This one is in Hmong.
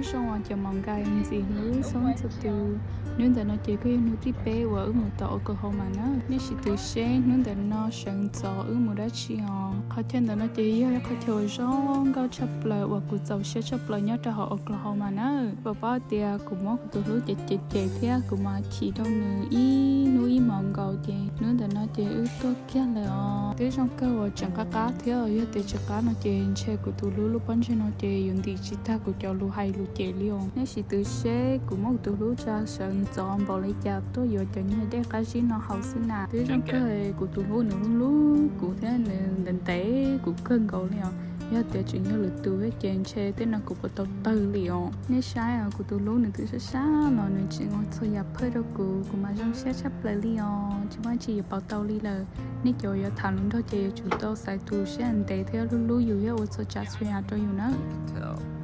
Zoo os cov mom nkais ntxim hlub txhua txhua tus, hnub ntawm no ces kuj yog hnub thib peb uas wb mus tom Oklahoma na. Nej sim twv seb hnub ntawm no sawv ntxov wb mus dab tsi os. Qhov chaw ntawm no ces yog ib qhov chaw uas zoo nkauj tshaj plaws uas kuv txaus siab tshaj plaws nyob rau hauv Oklahoma na. Puas paub tias kuv muab kuv tus hlub cem cem cem thiab kuv mas chim rau nws ib hnub ib hmos nkaus ces hnub ntawm no ces wb tuaj kiag lawm os. Twb zoo kawg uas tseem qab qab thiab, yog tias tsis qab no ces ntshe kuv tus hlub lub pob ntseg no ces yuav ntim tsis tag kuv cov lus hais lus cem li os. Nej sim twv seb kuv muab kuv tus hlub tsa sawv ntxov npaum li cas tuaj yuav cov niag dej qab zib no haus xwb na. Twb zoo kawg, kuv tus hlub nws hlub hlub kuv thiab nws ntev ntev kuv kawg nkaus li os. Yog tias tseem yog lwm tus thiab ces ntshe tej no kuv puas tau tawg li os. Nej saib os, kuv tus hlub nws twb sab sab los nws tseem ua txhua yam phawj rau kuv, kuv mas zoo siab tshaj plaws li os. Tsis muaj dab tsi yuav pauv tau li lawm. Nej cov yuav tham hluas nraug ces yuav tsum tau xaiv tus siab ntev thiab hlub hlub yus thiab ua txhua tsav txhua yam rau yus nawb.